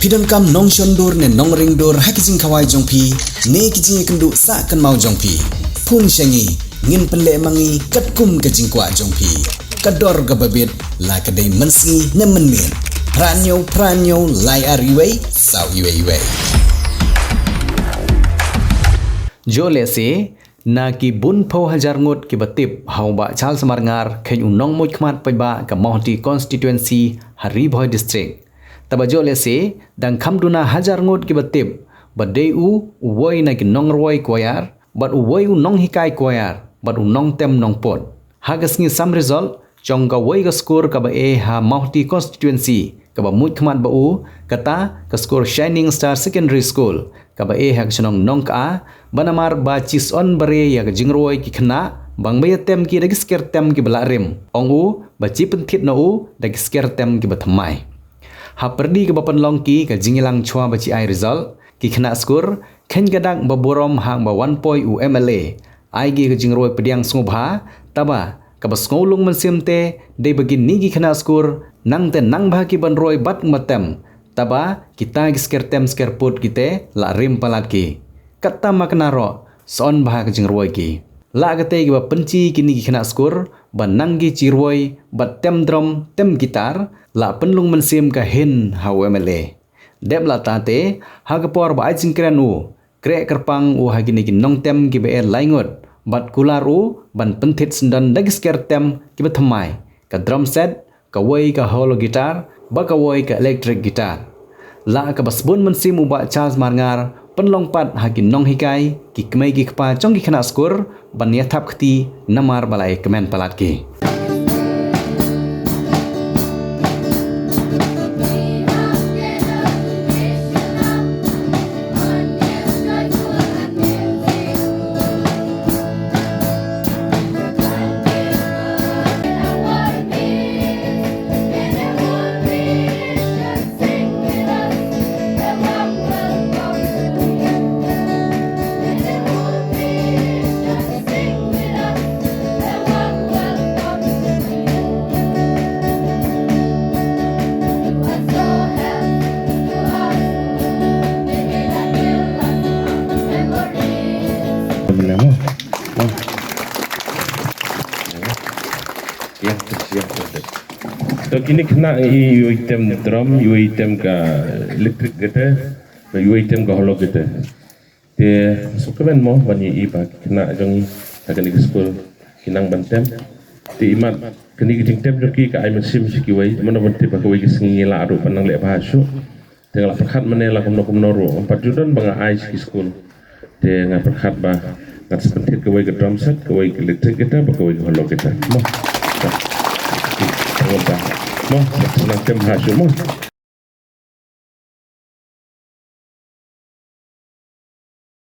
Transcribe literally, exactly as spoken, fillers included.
Phi donkam nongshon dur ne nongring dur ha ki jingkhawai jong phi ne ki jingïakynduh sah kynmaw jong phi? Phone sha ngi, ngin pynleh ma ngi katkum ka jingkwah jong phi. Ka dor kaba bit, la ka dei mynsngi ne mynmiet. Phra hynñiew phra hynñiew lai ar wei saw wei wei. Jooh lehse na ki bun phew hajar ngut kiba tip ha u Bah Charles Marngar, kheiñ u nongmut khmat paidbah ka Mawhati Constituency ha Ri Bhoi District. Taba jooh lehse dang kham duna hajar ngut kiba tip ba dei u uwei na ki nongrwai choir bad uwei u nonghikai choir bad u nongtem nongput. Ha ka sngi sam result jong kawei ka skur kaba e ha Mawhati Constituency kaba mut khmat ba u, kata ka skur Shining Star Secondary School kaba e ha ka shnong Nongkha, ba namar ba chi sngewbha ïa ka jingrwai ki khynnah, bang ba ïa tem ki da ki sker tem kiba lah rim, ong u ba chi pynthit noh u da ki sker tem kiba thymmai. Ha pyrdi kaba pynlong ki ka jingïalang shuwa ba chi ai result, ki khynnah skur kheiñ ka dak ba burom haba wan poi u M L A, ai ki ka jingrwai pdiang sngewbha, taba kaba sngewlung mynsiem te dei ba kine ki khynnah skur nangta nang bha ki ban rwai bad ma tem, taba kita ki sker tem sker put kite lah rim palat ki. Kata ma kane ruh sngewbha ka jingrwai ki. Lah kata kiba pynchi kine ki khynnah skur ba nang ki chi rwai bad tem drum tem gitar, lah pynlung mynsiem ka hin ha u M L A. Dep la ta te, ha ka por ba ai jingkren u, kreh kyrpang u ha kine ki nongtem kiba e lai ngut bad kular u ban pynthit syndon da ki sker tem kiba thymmai, ka drum set, kawei ka hollow guitar bad kawei ka electric guitar. Lah kaba sbun mynsiem u Bah Charles Marngar pynlong pat ha ki nonghikai, ki kmei ki kpa jong ki khynnah skur ban ïa thap kti namar ba la ïa kmen palat ki. To kine khynnah i, item drum, item ka electric guitar, item ka hollow guitar. Te sngewkmen mo ban ïohi ba ki khynnah jong ngi ha kane ka skul ki nang ban tem. Te imat kane ka jingtem jong ki ka ai mynsiem sha kiwei, mano ban tip ba kawei ka sngi ngi lah ruh ban nang leh bha shuh. Te nga la pyrkhat mynne la kumno kumno ruh, ym pat ju don ba nga ai sha ki skul. Te nga pyrkhat ba ngan sa pynthit kawei ka drum set, kawei ka electric guitar bad kawei ka hollow guitar. Mo. Mo, sa nang tem bha shuh mo.